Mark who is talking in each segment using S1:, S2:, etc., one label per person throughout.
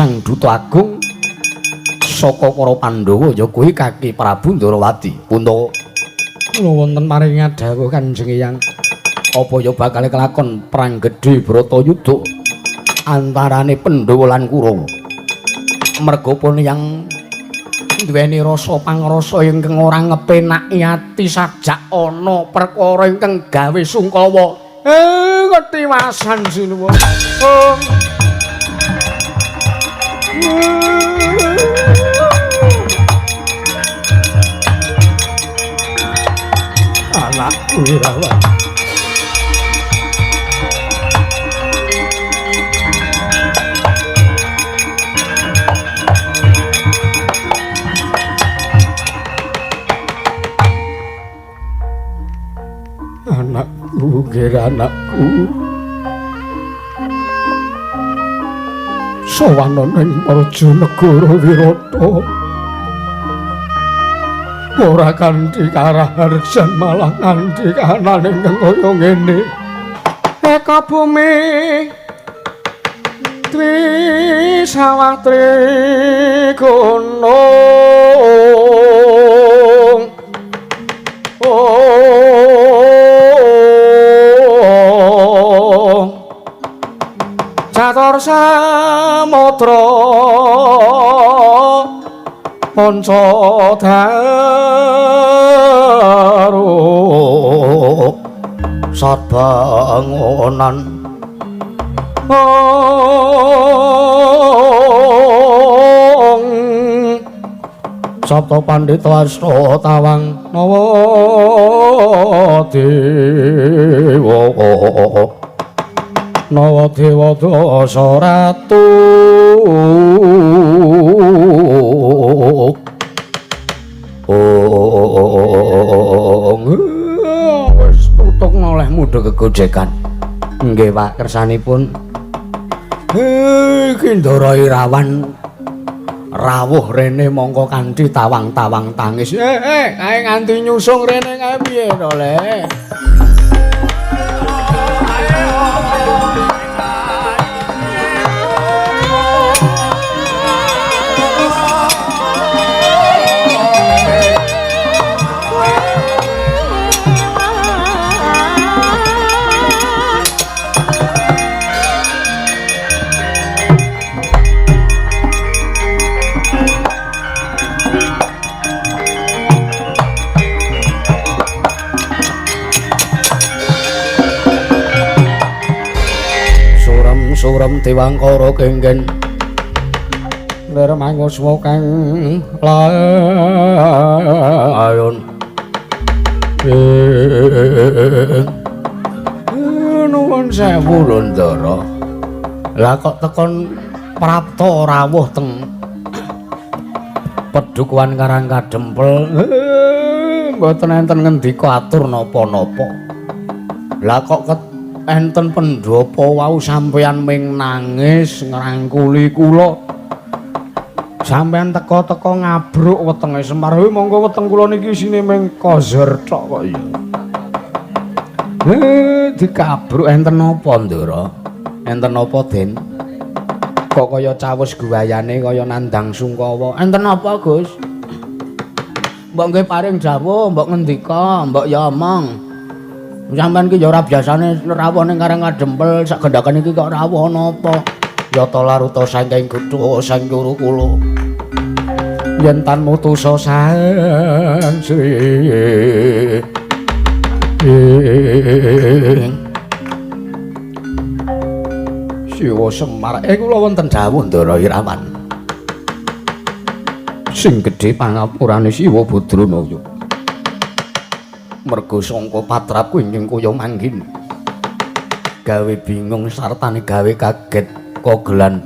S1: Sang Duta Agung saka para Pandhawa ya kuwi Kaki Prabu Ndarawati. Punta kula wonten maring dawuh Kanjeng Eyang, apa ya bakal kelakon perang gedhe Bratayuda antarane Pandhawa lan Kurawa. Merga pun yang duweni rasa pangrasa ingkang ora ngepenaki ati sajak ana perkara ingkang gawe sungkawa. Ketiwasan sinuwun. Oh. Anakku Irawan. Anakku, ger anakku. Sowan ning Prajanegara Wirata. Ora kanthi karaharjan malah nganti kahanan ingkang kaya ngene. Eka bumi tri sawah tri gunung. Catur samudra panca daru sabangonan ong Sabta Pandhita Asta Tawang Nawa Dewa Nawa Dewa Dasa Ratu. Wis tutuk noleh mudha kegojekan. Nggih Pak, kersanipun. Iki Ndara Irawan rawuh rene mongko kanthi tawang-tawang tangis. Kae nganti nyusung rene kae piye to, Le? Surem Dewangkara kengken lir manguswa kang layon. Nuwun sewu lho Ndara. Lah kok tekon prapta rawuh teng Pedukuhan Karang Kadempel. Mboten enten ngendika atur napa-napa. Lah kok enten pendhapa wau sampeyan ming nangis ngrangkuli kula. Sampeyan teka-teka ngabruk wetenge Semar. Monggo weteng kula niki isine ming kozor tok kok ya. Dikabruk enten napa, Ndara? Enten napa, Den? Kok kaya cawus guwayane kaya nandang sungkawa. Enten napa, Gus? Mbok nggih paring dawuh, mbok ngendika, mbok ya omong. Sampeyan ki ya ora biasane rawuh ning Karang Kadempel, sak gendhakan iki kok rawuh ana apa? Yata laruta saking gutha sang guru kula. Yen tan mutusa sang Sri. Siwa Semar, kula wonten dawuh Ndara Irawan. Sing gedhe pangapurane Siwa Badranaya. Merga sangka patrapku ingkang kaya mangkin gawe bingung sartane gawe kaget kogelan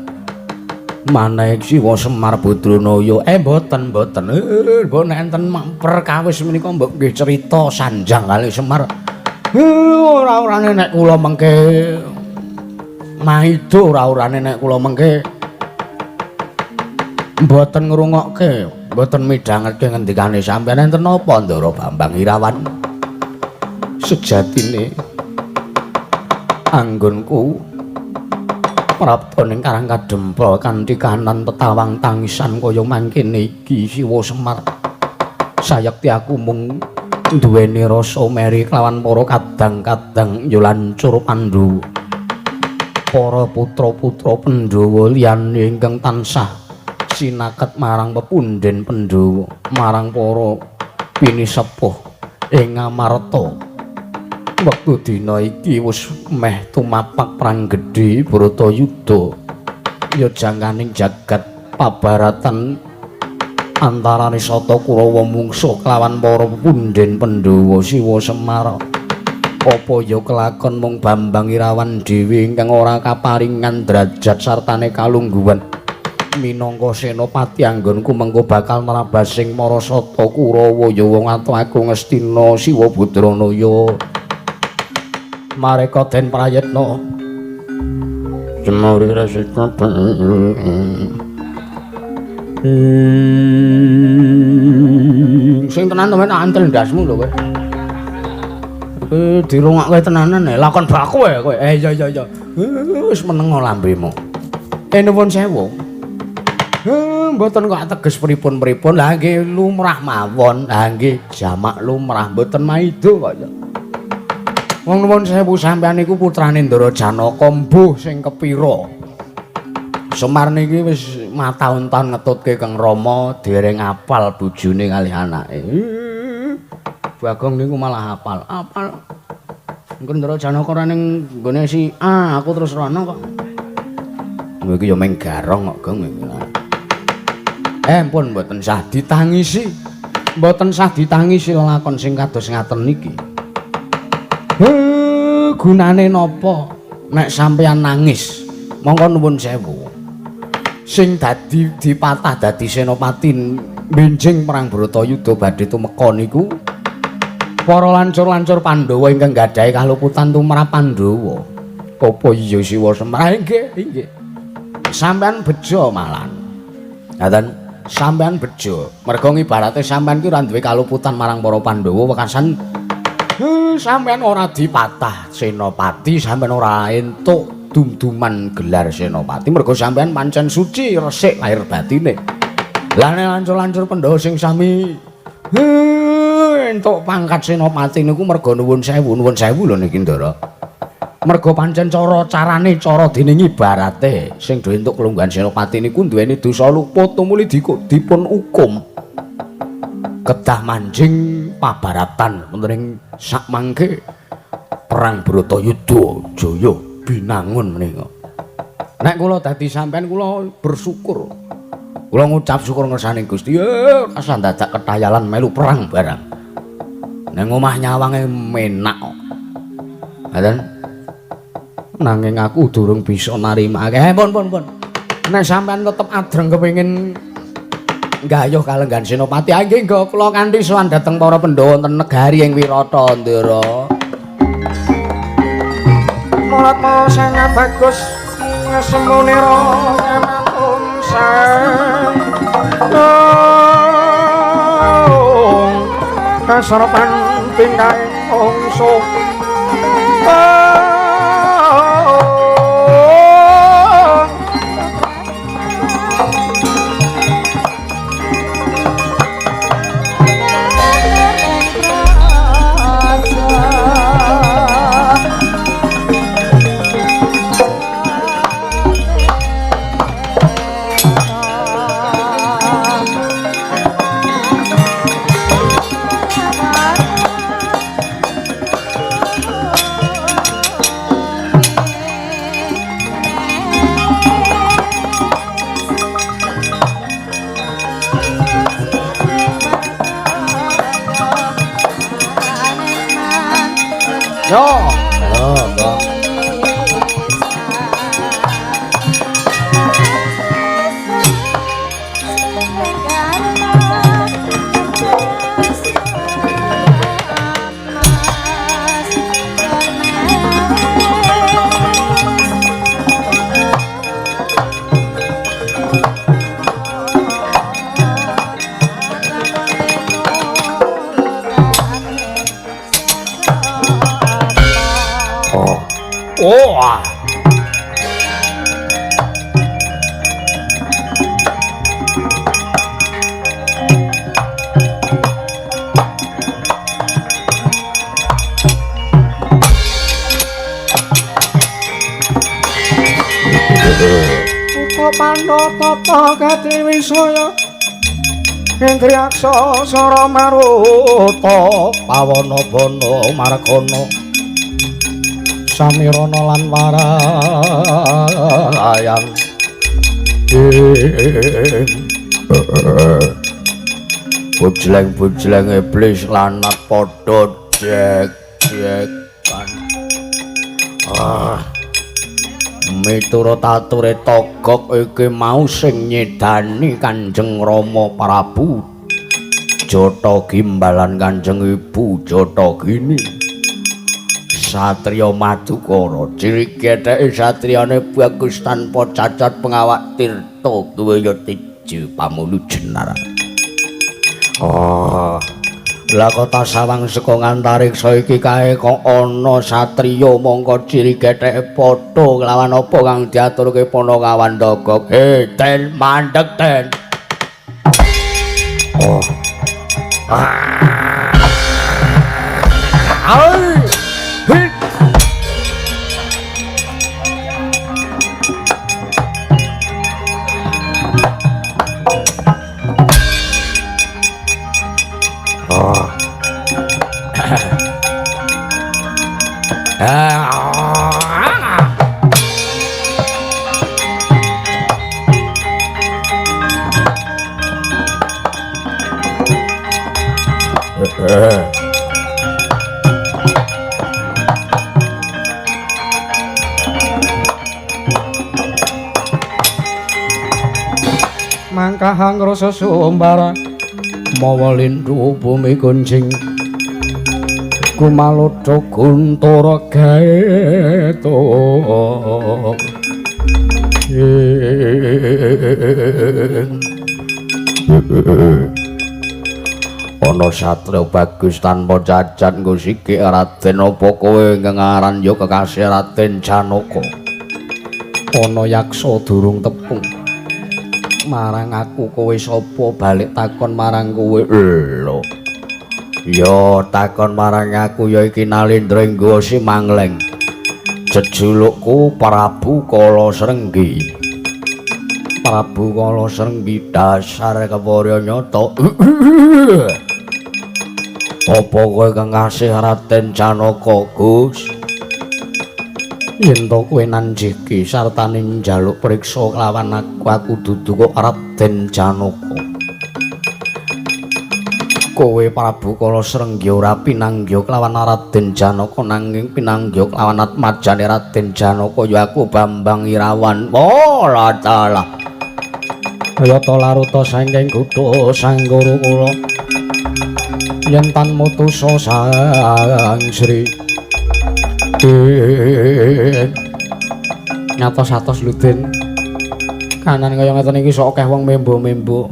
S1: maneh Siwa Semar Badranaya. Mboten mboten. Mbok nek enten perkawis menika mbok nggih cerita sanjang kalih Semar. Ora-orane nek kula mengke maido, ora-orane nek kula mengke mboten ngrungokke, mboten midhangetke ngendikane sampeyan. Enten napa Ndara Bambang Irawan? Sejatine anggonku Prapta ning Karang Kadempel kanthi kahanan tetawang tangisan kaya mangkene iki Siwa Semar. Sayekti aku mung duweni rasa meri kelawan para kadang-kadang ya lancur Pandhawa. Para putra-putra Pandhawa liyane ingkang tansah sinaket marang pepundhen Pandhawa, marang para pinisepuh ing Ngamarta. Wektu dina iki wis meh tumapak perang gedhe Bharatayuda. Ya jangkaning jagat pabaratan antarane Sata Kurawa mungsuh kelawan para pepundhen Pandhawa Siwa Semar. Apa ya kelakon mung Bambang Irawan dhewe ingkang ora kaparingan derajat sartane kalungguhan minangka senopati anggonku mengko bakal nrabasing para Sata Kurawa ya wong atuh aku Ngastina Siwa Badranaya. Mareka den prayitna jemuri resika sing tenan temen antel ndasmu lho kowe. Dirungokke tenanan lakon baku ya kowe. Iya iya iya. Wis menengo lambemu. Nuwun sewu. Mboten kok teges pripun-pripun. Lah nggih lumrah mawon. Lah nggih jamak lumrah mboten maido kok ya. Wong nuwun sewu sampeyan niku putrane Ndara Janaka mbuh sing kepira. Semar niki wis mataun-taun ngetutke Kang Rama dereng apal bojone kalih anake. Bagong niku malah apal. Apal. Engko Ndara Janaka ora ning nggone si A, aku terus rono kok. Kowe iki ya mung garong kok, Gong. Pun mboten sah ditangisi. Mboten sah ditangisi lelakon sing kados ngaten niki. Gunane napa nek sampeyan nangis? Mongko nuwun sewu. Sing dadi dipatah dadi senopati benjing perang Bharatayuda badhe tumeka niku para lancur-lancur Pandhawa ingkang gadhahi kaluputan tumrap Pandhawa. Apa iya Siwa Semar? Nggih, nggih. Sampeyan bejo malan. Ngaten, sampeyan bejo. Mergo ngibarate sampeyan ki ora duwe kaluputan marang para Pandhawa wekasan sampeyan ora dipatah senopati, sampeyan ora entuk dum-duman gelar senopati mergo sampeyan pancen suci resik lahir batine. Lah nek lancur-lancur Pandhawa sing sami entuk pangkat senopati niku mergo nuwun sewu lho niki Ndara. Mergo pancen cara carane cara dening ibarate sing do entuk kelungguhan senopati niku duweni dosa luput tumuli dipun hukum kedah manjing pabaratan wonten ing sakmangke perang Bharatayuda jaya binangun menika. Nek kula dadi sampean kula bersyukur. Kula ngucap syukur ngersane Gusti, rasa dadak ketayalan melu perang barang. Nang omah nyawange menak kok. Ngaten. Nanging aku durung bisa narimake. Pun pun pun. Nek sampean tetep adreng kepengin gayuh kalenggan senopati, nggih nggo kula kanthi sowan dhateng para Pandhawa wonten negari ing Wirata, Ndara.
S2: Mulat sangat bagus ngesemunira kematon sang kasarepan tingkaing mungsu.
S1: Yo, yo, yo.
S2: Kanda tata gati wisaya Indriyaksa sara maruta
S1: pawana bana margana samirana lan warayang. Bujleng-bujleng iblis lanat padha jek-jekan. Ah. Miturut ature Togok iki mau sing nyedani Kanjeng Rama Prabu Jata Gimbalan Kanjeng Ibu Jata Gini. Satriya Madukara ciri getheke satriyane bagus tanpa cacat pengawak tirta kuwi ya tiju pamulu jenar. Oh. Lah kota sawang saka ngantariksa iki kae kok ana satriya mongko ciri getheke padha kelawan apa kang diaturke Panakawan Togok. Ten mandeg ten. Oh. Ah. Hit. Oh.
S2: Mangkahang rasa sumbara
S1: mawa lindu bumi gunjing kumalodha guntara gaeto. Ana satriya bagus tanpa cacat nggo sikik Raden apa kowe ingkang aran ya kekasih Raden Janaka. Ana yaksa durung tepung marang aku kowe sapa balik takon marang kowe. Lho ya takon marang aku ya iki Nalendra Inggo Simangleng jejulukku Prabu Kala Srenggi. Prabu Kala Srenggi dasar keporya nyata. Apa kowe kang kasih Raden Janaka Gus? Yen to kowe nanjiki sartane njaluk priksa kelawan aku, aku dudu kok Raden Janaka. Kowe Prabu Kala Srenggi ora pinanggya kelawan Raden Janaka nanging pinanggya kelawan atmajane Raden Janaka ya aku Bambang Irawan. Oh la dalah.
S2: Kayata laruta saking kutha Sanggara kula yen tan mutusa Sang Sri. Nyatos-atos lho Den. Kanan kaya ngeten iki sok akeh wong membo-membo.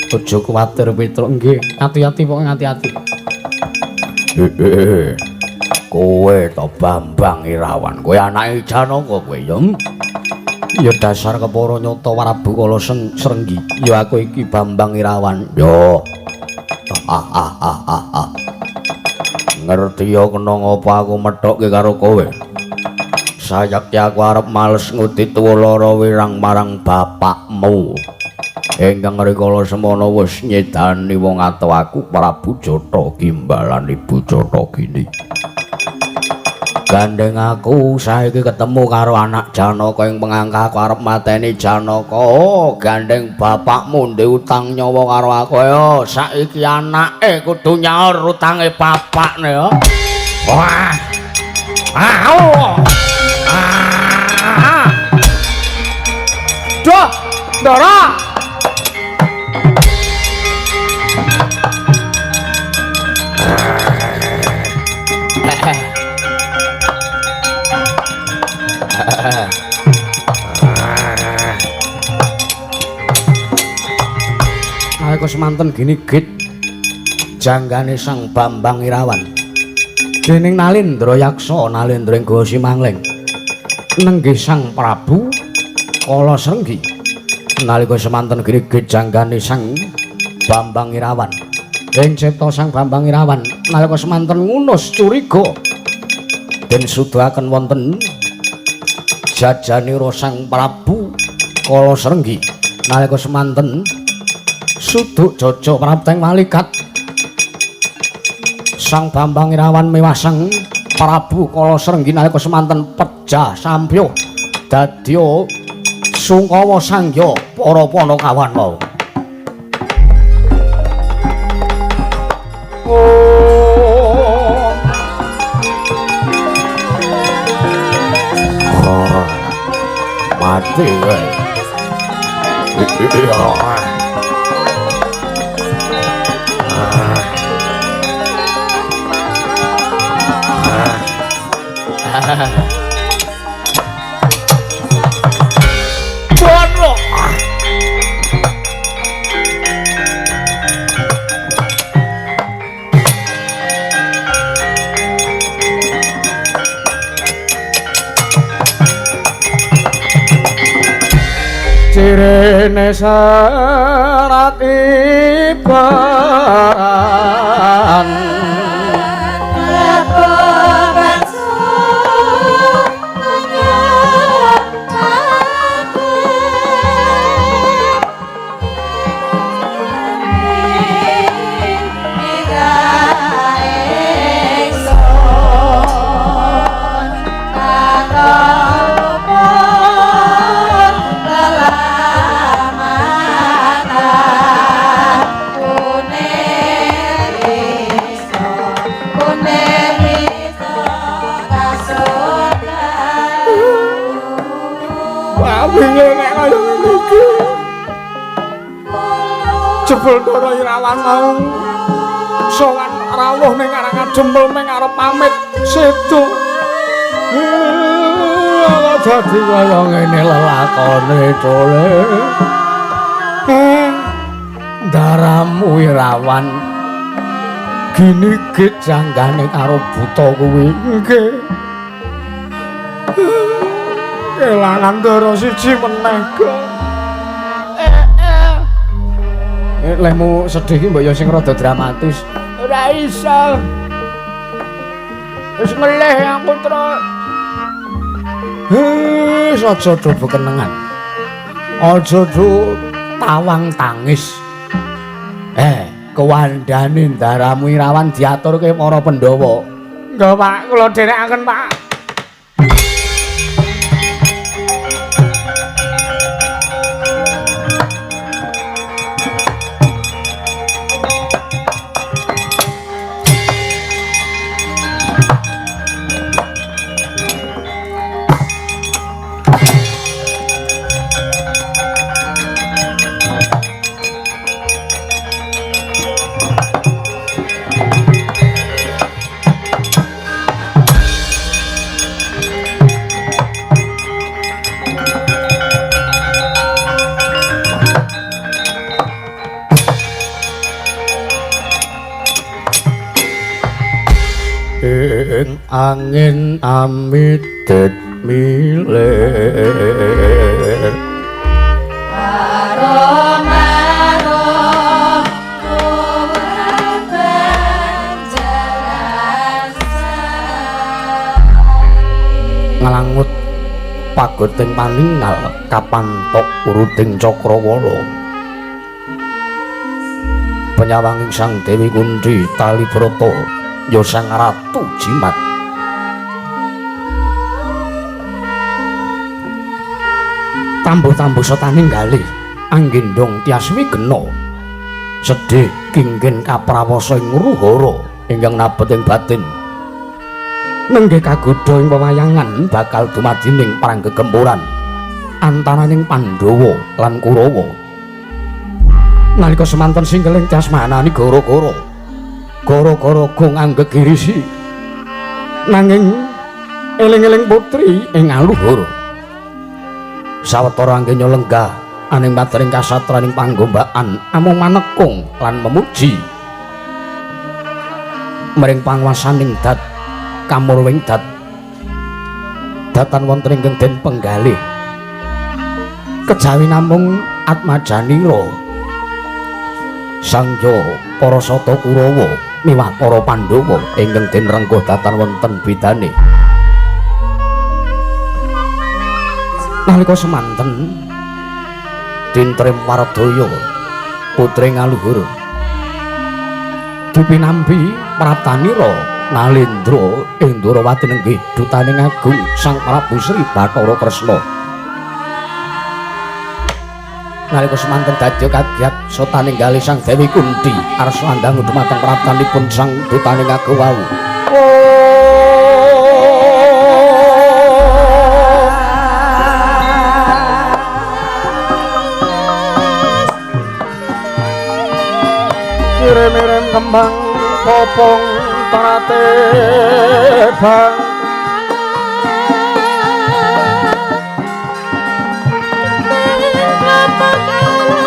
S1: Aja kuwatir Petruk,
S2: nggih, ati-ati pokoke ati-ati.
S1: Kowe to Bambang Irawan, kowe anake Janaka kowe ya. Ya dasar kepara nyata Prabu Kala Srenggi. Ya aku iki Bambang Irawan. Yo. Ngerti ya kena ngapa aku methokke karo kowe. Sayekti aku arep males ngudi tuwa lara wirang marang bapakmu. Ingkang rikala semana wis nyedani wong atuh aku Prabu Jata Gimbalan Ibu Jata Gini. Gandeng aku saiki ketemu karo anak Janaka ing pengangka aku arep mateni Janaka. Oh, gandeng bapakmu ndek utang nyawa karo aku ya. Saiki anake kudu nyaur utange bapakne ya. Wah. Ah. Ah.
S2: Duh, Ndara.
S1: Nalika semanten gini git janggane Sang Bambang Irawan dening Nalendra Yaksa Nalendra Inggo Simangleng nenggih Sang Prabu Kala Srenggi. Nalika semanten gini git janggane Sang Bambang Irawan ing cipta Sang Bambang Irawan nalika semanten ngunus curiga den sudahaken wonten jajanira Sang Prabu Kala Srenggi nalika semanten suduk jaja prapteng walikat Sang Bambang Irawan miwah Sang Prabu Kala Srenggi nalika semanten pejah sampyuh dadya sungkawa sangya para panakawan wau. Mati kowe. Bono. Cirene serat ibaran jebul Ndara Irawan mau sowan rawuh ning Karangadem meng arep pamit sedo. Ala dadi kaya ngene lelakone tole. Ndaramu Irawan ginigit janggane karo buta kuwi. Nggih. Kelangan ndara siji meneh kok. Lehmu sedih iki mbok ya sing rada dramatis. Ora iso. Wis ngelih aku, Tru. Wis aja do bekenengan. Aja do tawang tangis. Kewandane ndaramu Irawan diaturke para Pandhawa. Nggih, Pak, kula dherekaken, Pak. Angin amidet milir
S3: maro-maro jalan
S1: ngalangut pagoting paningal kapantok uruting cakrawala penyawanging Sang Dewi Kunthi Talibrata ya Sang Ratu Jimat. Tambuh-tambuh setaning galih anggendong tias wigena sedih kinggin kaprawasa ing ngruhara ingkang nabet ing batin nenggih kagodha ing wewayangan bakal dumadining perang gegempuran antaraning Pandhawa lan Kurawa. Nalika semanten singkeling tias manani gara-gara gara-gara gong anggegirisi nanging eling-eling putri ing aluhur. Sawetara anggenya lenggah aning padering kasatraning panggombakan amung manekung lan memuji mring panguwasaning dat kamurwing dat datan wonten ingkang den penggalih kejawi namung atmajanira sangya para sata Kurawa miwah para Pandhawa ingkang den rengkuh datan wonten bidane. Nalika semanten Tintrim Wardaya putri ngaluhur dipinampi Praptanira Nalendra ing Ndrawati nenggih dutaning agung Sang Prabu Sri Bathara Kresna. Nalika semanten dadya kagyat sotaninggali Sang Dewi Kunthi arsa andangu dumateng praptanipun sang dutaning agung wau.
S2: Kirim-kirim kembang popong terate bang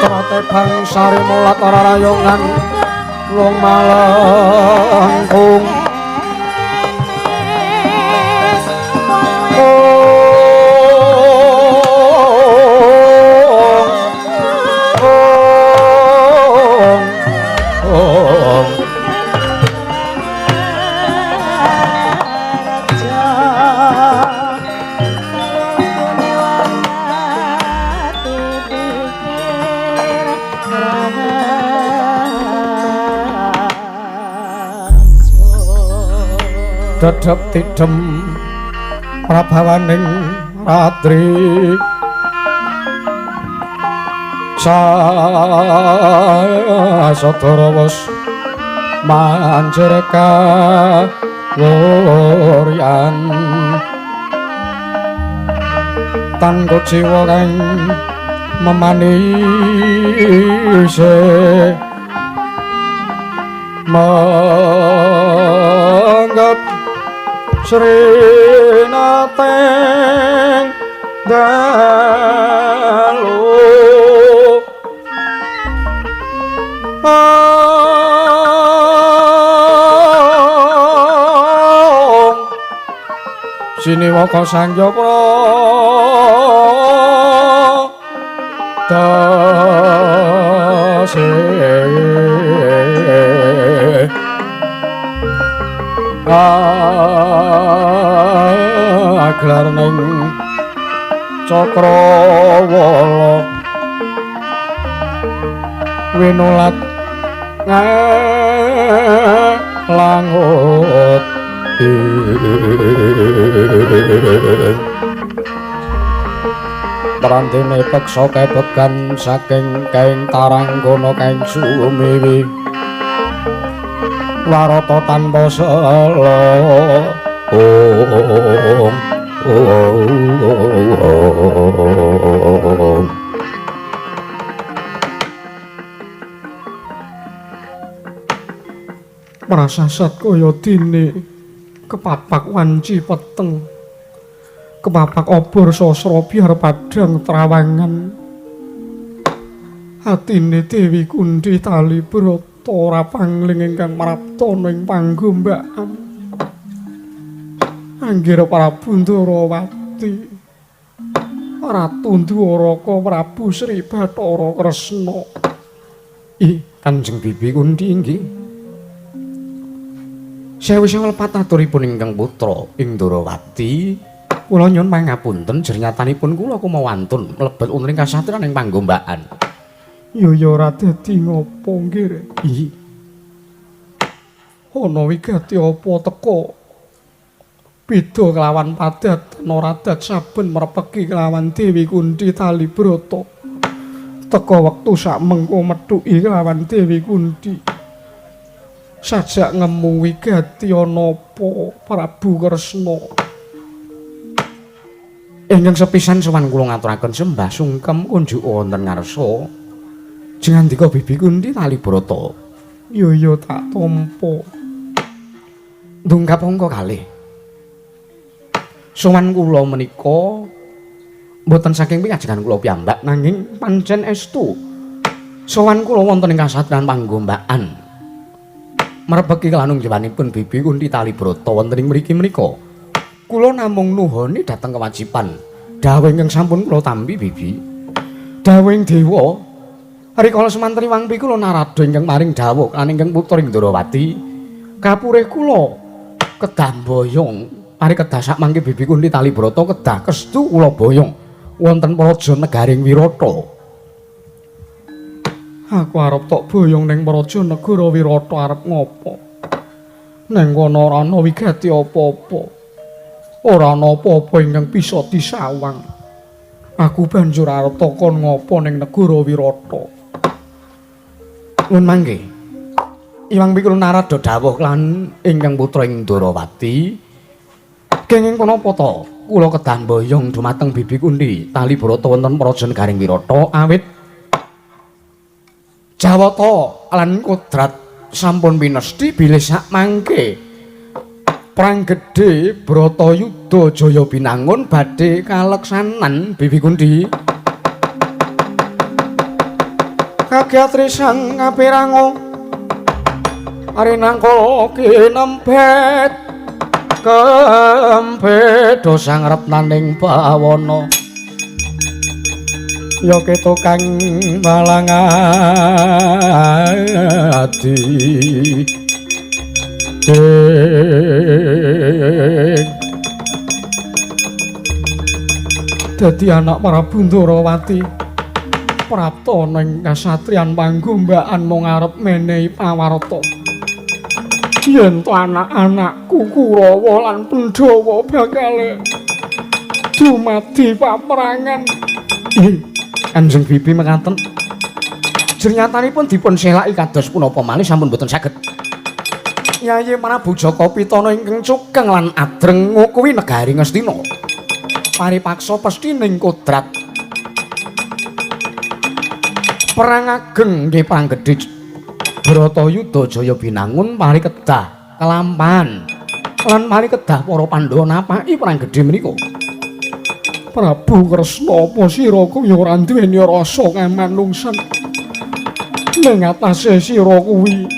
S2: terate bang sari mulat ora rayongan wong malengkung. Dedep tidem prabawaning ratri sasadara wis manjir kawuryan tan kuciwa kang memanise manggat Srinateng dalu siniwaka sangya pradase aglar ning cakrawala winulat langut Prantene peksa kebegan saking kaing taranggana kaing sumiwi warata tanpa sela. Om om. Prasasat kaya dene kepapak wanci peteng, kepapak obor sasra biar padhang trawangan. Atine Dewi Kunthi tali brata ora pangling ingkang prapta ing panggombakan. Anggir Prabu Ndrawati, Ratu Ndwaraka Prabu Sri Bathara Kresna. Ih, Kanjeng Bibi Kunthi inggih. Sewu-sewu lepat aturipun ingkang putra ing Ndrawati. Kula nyuwun pangapunten jernyatanipun kula kumawantun mlebet wonten ing kasatriyan ing panggombakan. Ya ya ora dadi ngopo nggih. Ih. Ana wigati apa teka? Beda kelawan padat noradat saben merpeki kelawan Dewi Kunthi tali brata. Teka wektu sak mengko methuki kelawan Dewi Kunthi. Sajak ngemu wigati ana apa Prabu Kresna. Ingkang sepisan sowan kula ngaturaken sembah sungkem kunjuk wonten ngarsa. Jengandika Bibi Kunthi tali brata. Ya ya tak tampa. Ndungkap angka kalih. Sowan kula menika mboten saking pingajengan kula piyambak nanging pancen estu. Sowan kula wonten ing kasatriyan panggombakan. Mrebeki kelanung jiwanipun Bibi Kunthi tali brata wonten ing mriki menika. Kula namung nuhoni dhateng kewajiban dawuh ingkang sampun kula tampi Bibi. Dawuhing dewa rikala semanten iwang pi kula narada ingkang paring dawuh lan ingkang putra ing Ndrawati kapurih kula kedah boyong pari kedah sak mangke Bibi Kunthi tali brata kedah kestu kula boyong wonten praja negaring Wirata.
S1: Aku arep tok boyong ning praja negara Wirata arep ngopo? Ning kono ora ana wigati apa-apa. Ora ana apa-apa ingkang bisa disawang. Aku banjur arep takon ngopo ning negara Wirata.
S2: Nuwun mangke. Iwang Pikul Narada dawuh lan ingkang putra ing Ndorowati. Kenging punapa ta? Kula kedah mboyong dumateng Bibi Kunti tali brata wonten praja negaring Wirata awit Jawata lan kodrat sampun pinesti bilih sakmangke perang gedhe Bratayuda Jaya Binangun badhe kaleksanan Bibi Kunti.
S1: Kagyatri sang kapirango arinangkala kinempet
S2: kempet sang retnaning bawana
S1: ya ketukang malang ati dadi anak Prabu Ndorowati prapta ning kasatriyan Panggombakan mung arep menehi pawarta yen to anak-anakku Kurawa lan Pandhawa bakal dumadi paperangan.
S2: Kanjeng Bibi mekaten jernyatanipun dipun selaki kados punapa malih sampun boten saged. Yayi Prabu Jaka Pitana ingkang cukeng lan adreng ngukuwi negari Ngastina. Paripaksa pestining kodrat perang ageng nggih perang gedhe Bratayuda Jaya Binangun pari kedah kelampahan lan pari kedah para Pandhawa napaki perang gedhe menika.
S1: Prabu Kresna apa sira kuwi ora duweni rasa kamanungsan ning atase sira kuwi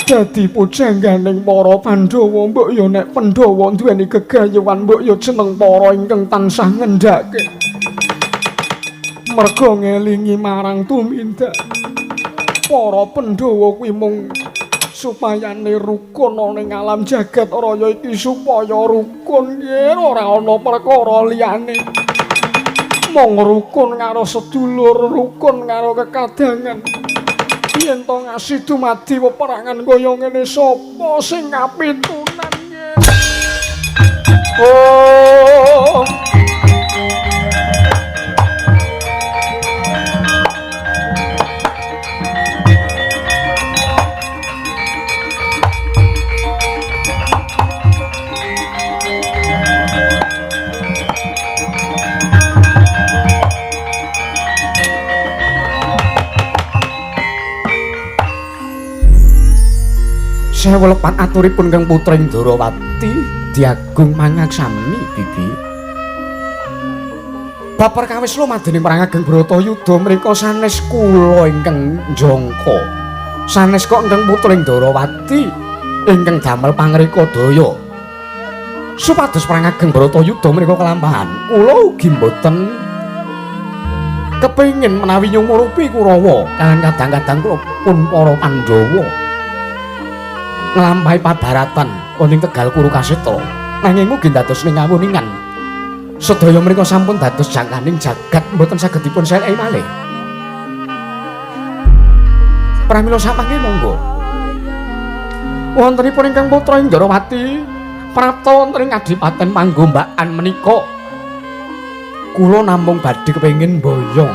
S1: dadi pujangganing para Pandhawa. Mbok ya nek Pandhawa duweni gegayuhan mbok ya jeneng para ingkang tansah ngendhake merga ngelingi marang tumindak para Pandhawa kuwi mung supayane rukun ana ning alam jagat raya iki supaya rukun yen ora ana perkara liyane mung rukun karo sedulur, rukun karo kekadangan. Yen to ngasih dumadi peperangan kaya ngene sapa sing kapitunan yen? Oh
S2: sewu lepat aturipun kang putra ing Ndorowati diagung mangaksami Bibi. Bab perkawis lumadening perang ageng Bratayuda mrika sanes kula ingkang njangka. Sanes kok ingkang putra ing Ndorowati ingkang damel pangrika daya. Supados perang ageng Bratayuda mrika kelampahan, kula ugi mboten kepengin menawi nyumurupi Kurawa kaliyan kadang-kadang kula pun para Pandhawa nglampahi pabaratan wonten Tegal Kuru Kasetra. Nanging ugi dados ning ngawuningan sedaya mrika sampun dados jangkaning jagat mboten saged dipun seleki malih. Pramila samangke monggo wontenipun ingkang putra ing Ndorowati prapta wonten ing Kadipaten Panggombakan menika kula namung badhe kepengin boyong.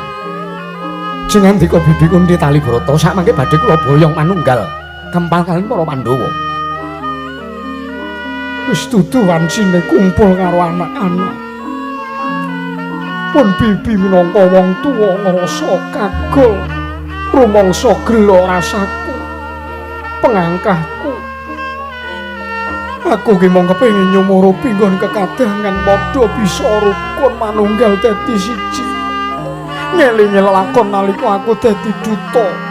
S2: Jengandika Bibi Kunti Talibrata samangke badhe kula boyong manunggal kempal kaliyan para Pandhawa.
S1: Wis dudu wancine kumpul karo anak-anak. Pun Bibi minangka wong tuwa ngrasa kagol, rumangsa gela rasaku, pengangkahku. Aku ki mung kepengin nyumurupi nggon kekadangan padha bisa rukun manunggal dadi siji. Ngelingi lelakon nalika aku dadi duta.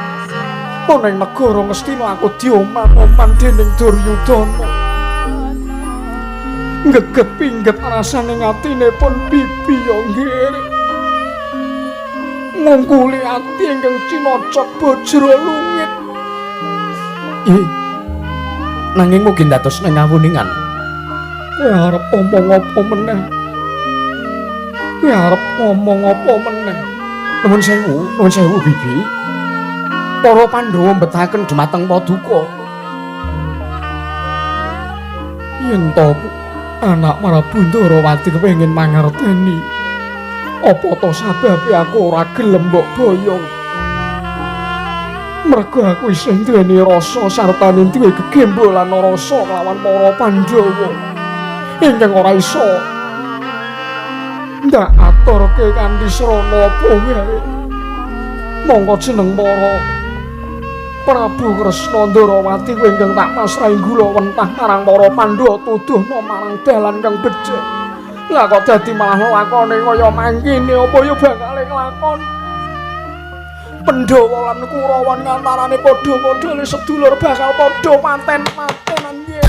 S1: Ning negara Ngastina aku dioman-oman dening Duryudana. Geget pingget rasane atine pun Bibi ya nggih. Ngungkuli ati ingkang cinocok bajra lungit.
S2: Ih. Nanging mugi dados ning ngawuningan.
S1: Kowe arep omong apa meneh? Kowe arep ngomong apa meneh? Nuwun sewu Bibi. Para Pandhawa mbetahaken dhumateng paduka. Yen to anak Prabu Ndorowati kepengin mangerteni apa to sababe aku ora gelem mbok boyong. Mergo aku isih duweni rasa sartane duwe gegembolan rasa kelawan para Pandhawa ingkang ora iso ndak aturke kanthi srana apa wae. Mongko jeneng para Prabu Kresna Ndorowati kuwi ingkang tak pasrahi gula wentah marang para Pandhawa tuduhna marang dalan kang becik. Lah kok dadi malah lakone kaya mangkene, apa ya bakale kelakon? Pandhawa lan Kurawa ngantarane padha-padha sedulur bakal padha paten-patenan nggih.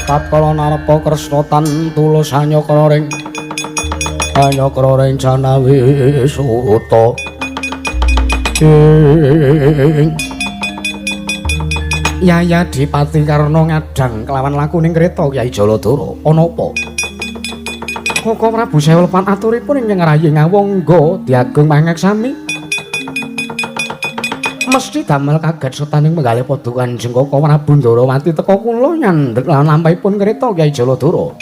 S1: Tatkala narepa Kresna tan tulus anyakra ring janawi suta. Yaya Dipati Karna ngadang kelawan lakuning kreta Kyai Jaladara. Ana apa? Koko Prabu Sewu lepat aturipun ingkang rayi ngawangga diagung mangaksami. Mesti damel kaget setaning menggalih paduka Kanjeng Koko Prabu Ndorowati teka kula nyandhek lan lampahipun kreta Kyai Jaladara.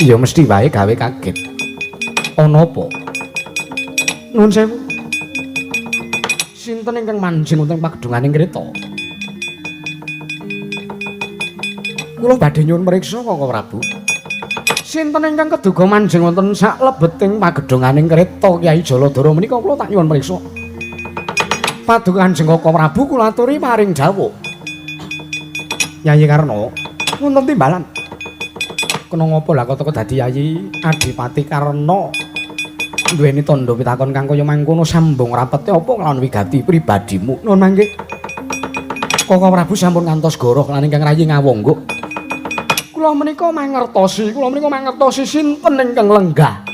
S1: Iya mesti wae gawe kaget. Ana apa? Nuwun sewu. Sinten ingkang manjing wonten pagedhunganing kreta? Kula badhe nyuwun mriksa Koko Prabu. Sinten ingkang keduga manjing wonten saklebeting pagedhunganing kreta Kyai Jaladara menika kula tak nyuwun mriksa. Paduka Kanjeng Koko Prabu kula aturi paring dawuh. Yayi Karna, wonten timbalan. Kena ngapa lah kok teka dadi Yayi Adipati Karna? Duweni tandha pitakon kang kaya mangkono sambung rapete apa kelawan wigati pribadimu? Nuwun mangke. Koko Prabu sampun ngantos goroh lan ingkang rayi ngawangga. Kula menika mangertosi sinten ingkang lenggah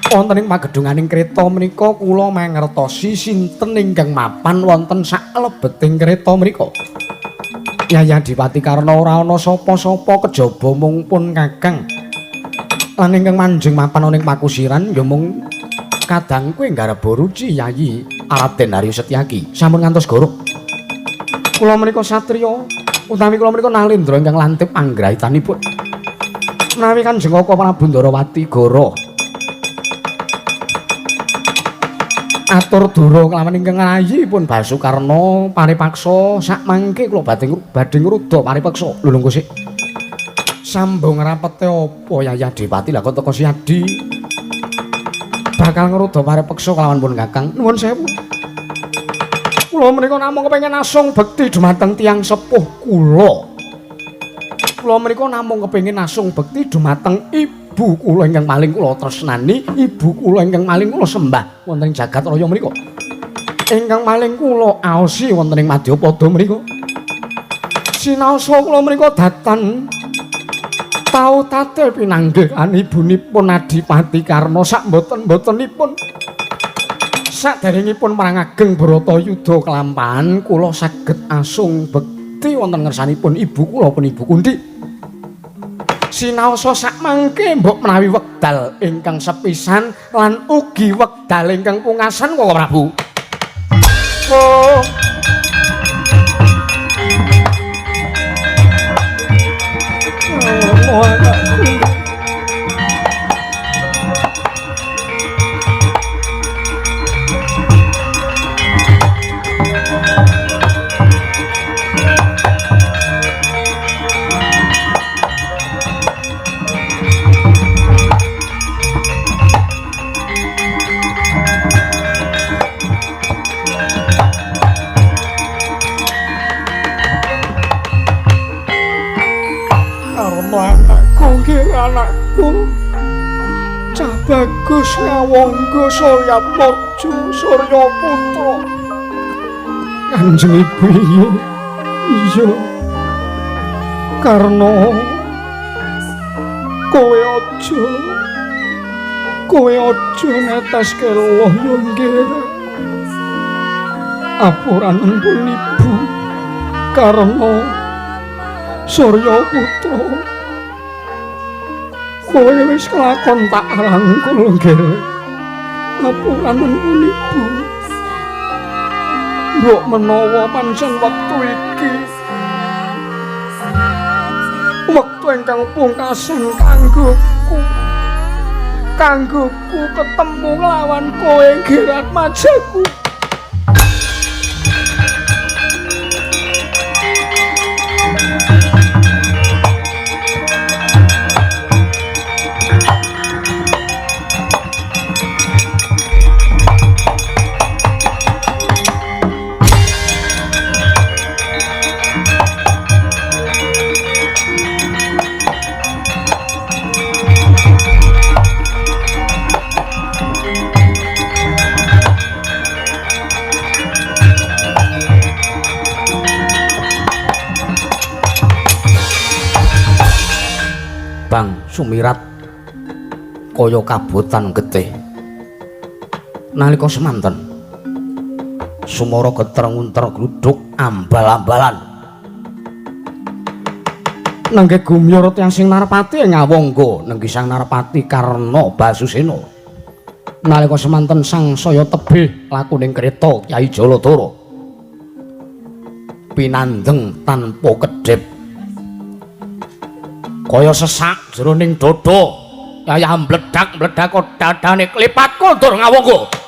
S1: wonten ing pagedhunganing kreta menika. Kula mangertosi sinten ingkang mapan wonten saklebeting kreta menika. Yaya Dipati Karna ora ana sapa-sapa kejaba mung pun Kakang. Lan ingkang manjing mapan ana ing pakusiran ya mung kadangku ing garba ruci Yayi Raden Arya Setyaki. Sampun ngantos goroh. Kula menika satriya utawi kula menika nalendra ingkang lantip anggrahitanipun. Menawi Kanjeng Koko Prabu Ndorowati goroh atur dura kelawan ingkang rayi pun Basukarna paripaksa sakmangke kula badhe ngruda paripaksa. Lho lungguh sik. Sambung rapete apa Yaya Dipati lah kok teka Siadi bakal ngruda paripaksa kelawan pun Kakang. Nuwun sewu. Kula menika namung kepengin asung bekti dhumateng tiyang sepuh kula. Kula menika namung kepengin asung bekti dhumateng ibu kula ingkang paling kula tresnani, ibu kula ingkang paling kula sembah wonten ing jagat raya menika. Ingkang paling kula aosi wonten ing madyapada menika. Sinaosa kula menika datan tau tate pinanggih lan ibunipun Adipati Karna sak mboten-mbotenipun.
S2: Saderengipun perang ageng Bharatayuda kelampahan kula saged asung bekti wonten ngersanipun ibu kula pun Ibu Kunti. Sinaosa sakmangke mbok menawi wekdal ingkang sepisan lan ugi wekdal ingkang pungkasan Koko Prabu. Oh. Oh, anakku. Anakku cah bagus ngawangga Suryatmaja Surya Putra. Kanjeng Ibu iya iya Karna kowe aja neteske loh yo nggih. Apuranen pun Ibu Karna Surya Putra. Kowe wis kelakon tak rangkul nggih. Apuranen pun Ibu. Mbok menawa pancen wektu iki wektu ingkang pungkasan kanggoku. Kanggoku ketemu nglawan kowe nggih Atmajaku.
S1: Bang sumirat kaya kabotan getih. Nalika semanten sumara geter ngunter gluduk ambal-ambalan. Nenggih gumyur tiyang sing Narpati ing Awangga, nenggih Sang Narpati Karna Basusena. Nalika semanten sang saya tebih lakuning kreta Kyai Jaladara. Pinandeng tanpa kedhep. Kaya sesak jroning dada, kaya mbledhak-mbledhak dadane klipat kondur Ngawangga.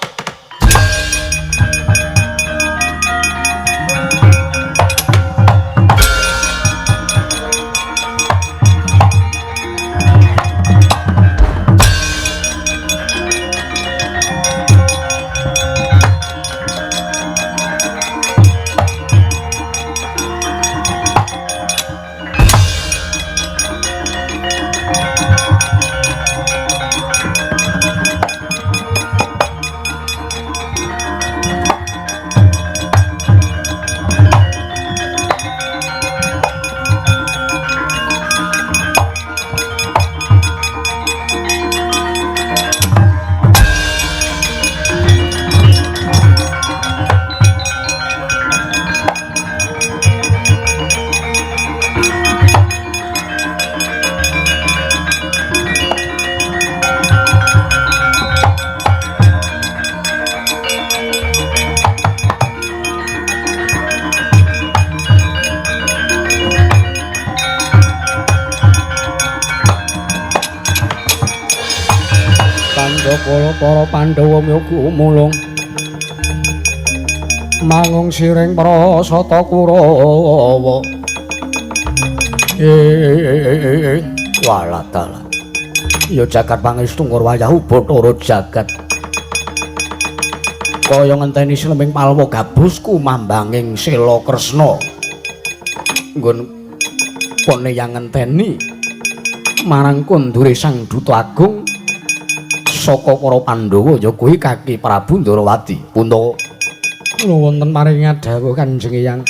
S2: Para Pandhawa myoga mulung mangung siring prasata Kurawa.
S1: Walah dalah. Ya jagat pangestu ngurwayahu Bathara jagat. Kaya ngenteni sleming palwa gabus kumambanging Sela Kresna. Nggon pone yang ngenteni marang kondure Sang Duta Agung saka para Pandhawa ya kuwi Kaki Prabu Ndorowati. Punta
S2: kula wonten paring dawuh Kanjeng Eyang,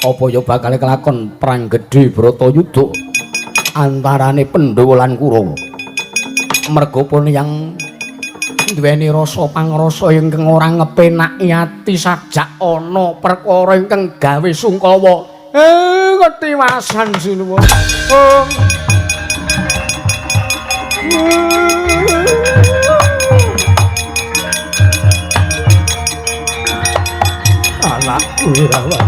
S1: apa ya bakal kelakon perang gedhe Bharatayuda antarane Pandhawa lan Kurawa. Merga pun yang Duweni rasa pangrasa ingkang ora ngepenaki ati sajak ana perkara ingkang gawe sungkawa. Ketiwasan sinuwun. Oh. Anakku Irawan.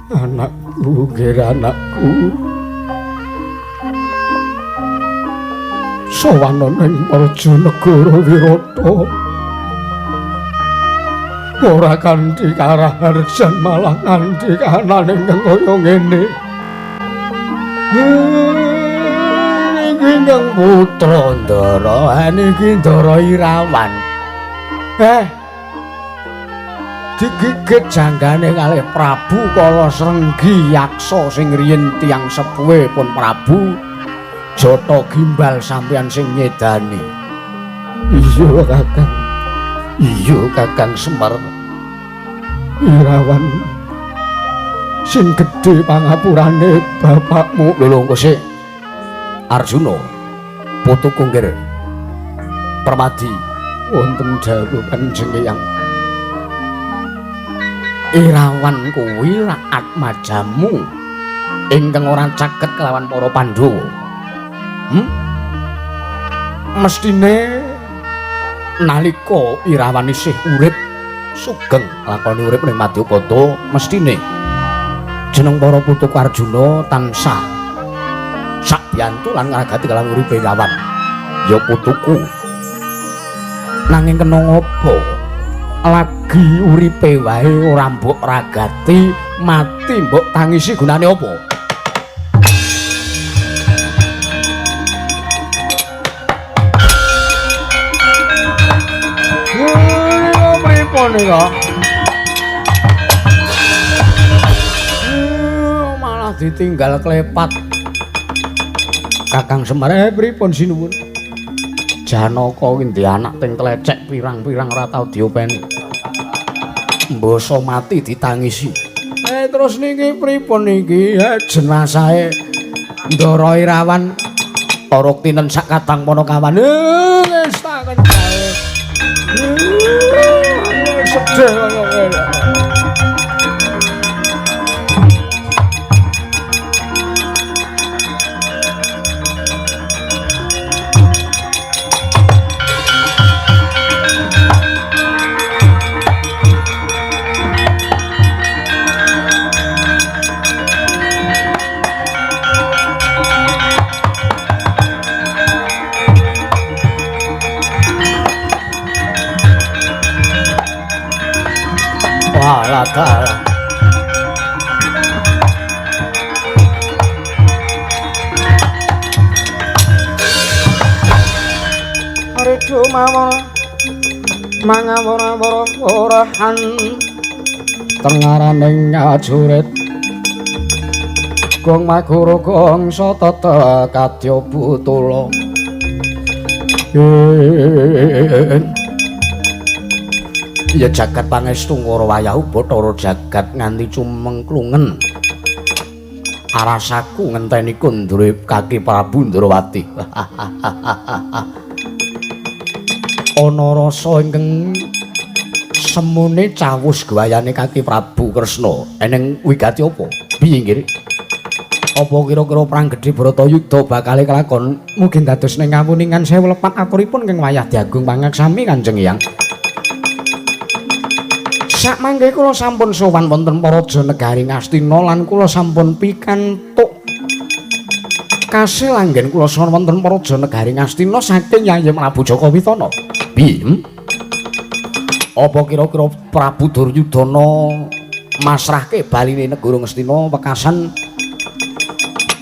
S1: Anakku, ger anakku. Sowan ning Prajanegara Wirata. Ora kanthi karaharjan malah nganti kahanan ingkang kaya ngene. Niki ingkang putra Ndara, niki Ndara Irawan. Digigit janggane kalih Prabu Kala Srenggi yaksa sing riyin tiyang sepuhe pun Prabu Jata Gimbal sampeyan sing nyedani. Iya Kakang. Iya Kakang Semar. Irawan sing gedhe pangapurane bapakmu. Lho engko sik. Arjuna putuku nggir Permadi wonten dawuh Kanjeng Eyang. Irawan kuwi rak atmajamu ingkang ora caket kelawan para Pandhawa. Mestine nalika Irawan isih urip sugeng lakoni urip ning Madyapada, mestine jeneng para putuku Arjuna tansah sakbiyantu lan ngragati kelawan uripe Irawan. Ya putuku. Nanging kena ngapa? Lagi uripe wae ora mbok ragati, mati mbok tangisi gunane apa? Pripun nika? Malah ditinggal klepat. Kakang Semar, pripun sinuwun? Janaka kuwi ndek anak teng tlecek pirang-pirang ora tau diopeni. Mbasa mati ditangisi. Terus niki pripun niki? Jenasahe Ndara Irawan para tinen sak kadang panakawan. Wis tak kendhae. Sedih kaya ngene. Walah dalah. Rejo mawon mangawara-wara orahan tengaraning ajurit gong maguru gong satata kadya butula. Ya jagat pangestu ngara wayahu Bathara jagat nganti cumengklungen. Arasaku ngenteni kundure kaki Prabu Ndrawati. Ana rasa ingkang semune cawus guayane kaki Prabu Kresna. Eneng wigati apa? Piye nggih? Apa kira-kira perang gedhe Bharatayuda bakale kelakon? Mugi dados ning kawuningan sewu lepat aturipun ing wayah diagung pangaksami Kanjeng Eyang. Sakmangke kula sampun sowan wonten Paraja Negari Ngastina lan kula sampun pikantuk kasil anggen kula sowan wonten Paraja Negari Ngastina saking Yayi Prabu Jaka Witana. Piye? Apa kira-kira Prabu Duryudana masrahke baline negara Ngastina wekasan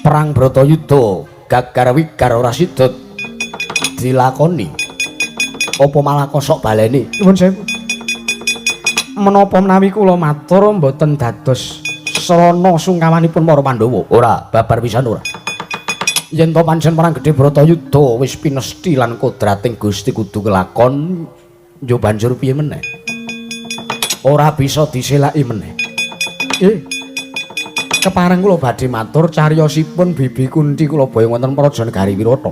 S1: perang Bharatayuda gagar wigar ora sida dilakoni? Apa malah kosok baleni? Nuwun sewu. Menapa menawi kula matur mboten dados srana sungkawanipun para Pandhawa? Ora, babar pisan ora. Yen to pancen perang gedhe Bharatayuda wis pinesthi lan kodrating Gusti kudu kelakon, Yo banjur piye meneh? Ora bisa diselaki meneh. Kepareng kula badhe matur cariyosipun Bibi Kunti kula boyong wonten Praja Negari Wirata.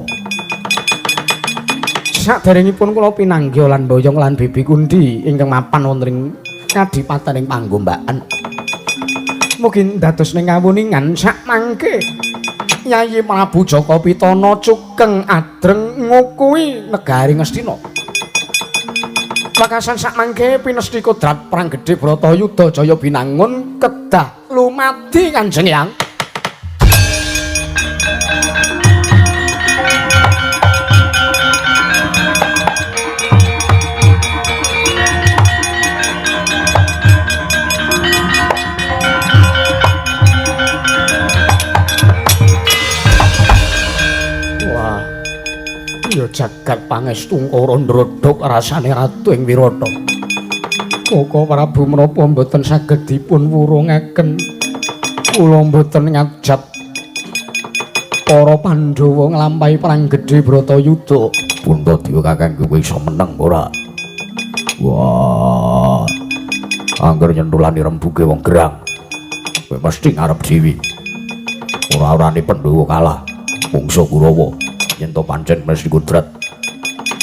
S1: Saderengipun kula pinanggih lan boyong lan Bibi Kunti ingkang mapan wonten ing kadipaten ing Panggombakan. Mugi dados ning kawuningan sakmangke Yayi Prabu Jaka Pitana cukeng adreng ngukuhi negari Ngastina. Wekasan sakmangke pinesti kodrat perang gedhe Bratayuda Jaya Binangun kedah lumadi Kanjeng Hyang. Wah, ya jagat pangestu ngkara ndrodhok rasane ratu ing Wirata. Koko Prabu menapa mboten saged dipun wurungaken? Kula mboten ngajab para Pandhawa nglampahi perang gedhe Bratayuda. Puntadewa kakang kowe iso meneng ora? Wah. Angger nyentulani rembuge wong gerang. Kowe mesti ngarep dhewe. Ora-orane Pandhawa kalah. Bangsa Kurawa yen to pancen mesti kudrat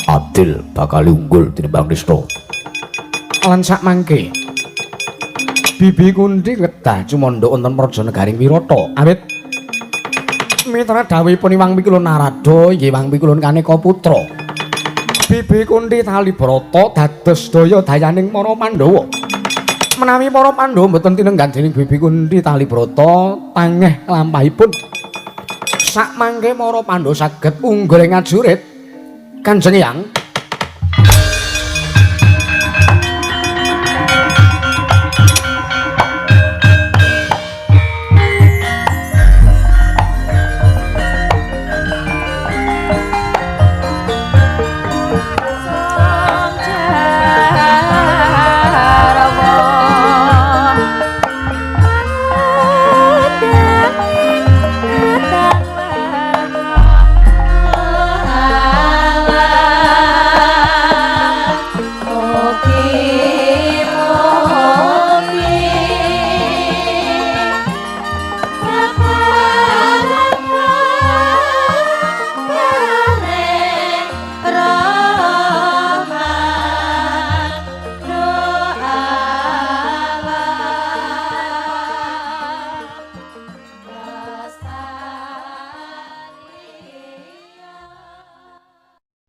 S1: adil bakal unggul tinimbang nista. Lan sakmangke Bibi Kunti kedah cumandha wonten Praja Negaring Wirata awit mitra dawuhipun Iwang Pikulun Narada inggih Iwang Pikulun kaneka putra. Bibi Kunti tali brata dados daya dayaning para Pandhawa. Menawi para Pandhawa mboten tinenggan dening Bibi Kunti tali brata tangeh lampahipun. Sakmangke para Pandhawa saged unggul ing ngajurit Kanjeng Hyang.